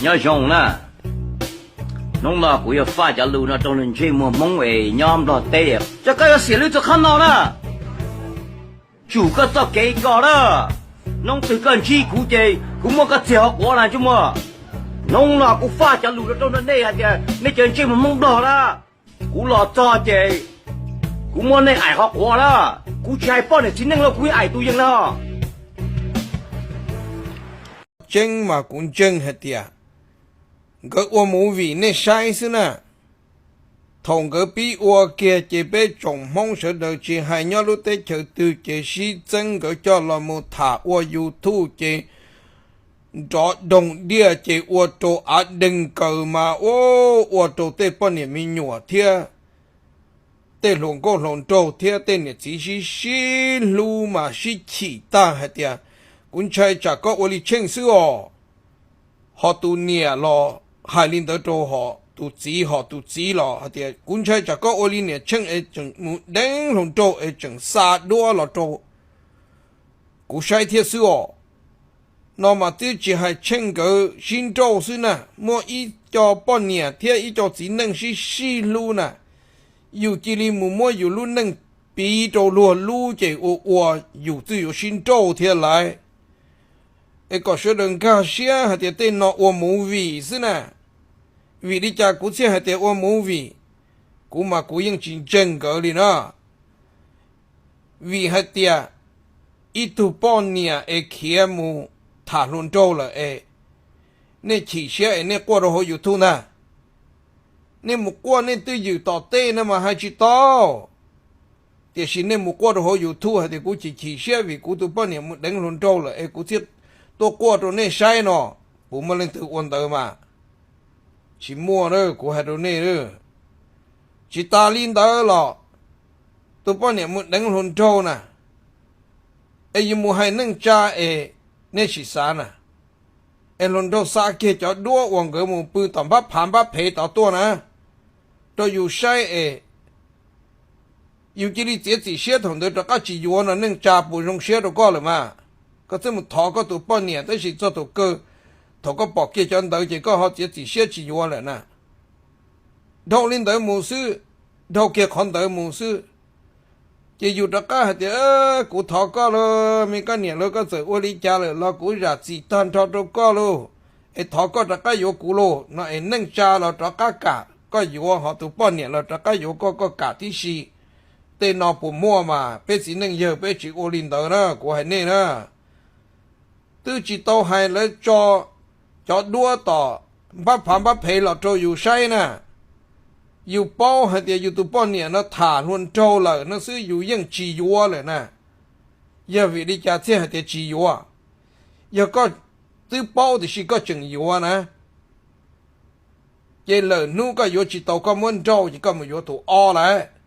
Nyob zoo na, hnub no kuv yuav faj cov lus no rau ntsej muag Hmoob es nyob Nplog teb, ces koj yuav xiam lub txoj qhab no na. Tsum koj txoj kev koj na, hnub twg koj ntsib kuv ces kuv muab koj txiag hauv quav na ntsej muag. Hnub no kuv faj cov lus no rau nej hais tias nej cov ntsej muag Hmoob Nplog na, kuv los txog ces kuv muab nej aim hauv quav na. Kuv tsis hais poj niam txiv neej los kuv aim tus yees no. Tseeb mas kuv ntseeg hais tias nkawd ua movie nej saib xwb na. Thaum nkawd pib ua kiag ces peb tsoom Hmoob sawv daws tsis hais nyob lub teb chaws twg ces sib txeeb nkawd coj los mus tham ua YouTube ces nrov doog diaj ces ua rau av deeg kaws mas ua, ua rau tej poj niam me nyuam thiab tej hluas nkauj hluas nraug thiab tej niam txiv sib sib hlub mas sib chim tag hais tias, kuv ntshai tsam koj ua li Tsheej xwb os. Ho tus niam los hais li ntawd rau ho tus txiv, ho tus txiv los hais tias kuv ntshai tsam koj ua li niam Tsheej es tseem mus deev hluas nraug es tseem xa duab los rau kuv saib thiab xwb os. No mas twb tsis hais Tsheej nkawd sib nrauj xwb na, muaj ib co poj niam thiab ib co txiv neej sib sib hlub na, yus cia li mus muab yus lub neej piv rau luag lub ces ua ua yus twb yuav sib nrauj thiab lawm. Es kom sawv daws nkag siab hais tias tej no ua movie xwb na. Vim li cas kuv thiaj hais tias ua movie? Kuv mas kuv yeej tsis ntseeg nkawd li na. Vim hais tias ib tug poj niam es khiav mus tham hluas nraug lawm es nej chim siab es nej quaj rau hauv YouTube ntag. Nej mus quaj nej twj ywm tom tej no mas hais tsis tau. Tiam sis nej mus quaj rau hauv YouTube hais tias kuv chim chim siab vim kuv tus poj niam mus deev hluas nraug lawm es kuv thiaj tuaj quaj rau nej saib no, puas muaj leej twg ua ntawd mas? Tsis muaj na, kuv hais rau nej. Tsis tas li ntawd los tus poj niam mus deev hluas nraug na, es yus mus hais neej tsa es nej sim xav na, es hluas nraug xa kiag cov duab uas nkawd mus pw tom npab phav npab phev tod tuaj na, rau yus saib es yus cia li txiav txim siab thaum ntawd rov qab tsis yuav no neej tsa puas zoo siab rau koj lawm mas? Koj txawm mus thov koj tus poj niam tab sis txog thaum kawg, thaum koj pom kiag cov ntawd ces koj ho txiav txim siab tsis yuav lawm na. Dhau li ntawd mus xwb, dhau kiag qhov ntawd mus xwb. Ces yus rov qab hais tias, kuv thov koj lauj, me koj niam lauj, koj txawm ua li cas lawm los kuv zam txim tag nrho rau koj lauj, es thov koj rov qab yuav kuv lauj no es neej tsa los rov qab kam koj yuav, ho tus poj niam los rov qab yuav koj, koj kam tib si. Tej no puas muaj mas? Peb txiv neej yawg peb tsis ua li ntawd na, kuv hais nej na. Twb tsis tau hais lawv tso cov duab tom npab phav npab phev los rau yus saib na. Yus paub hais tias yus tus poj niam no tham hluas nraug lawm no xwb yus yeej tsis yuav lawm na. Yog vim li cas thiaj hais tias tsis yuav? Yog koj twb paub tiam sis koj tseem yuav na, ces lawm hnub koj yuav tsis tau koj muab nrauj ces koj mus yuav tus ob lawm.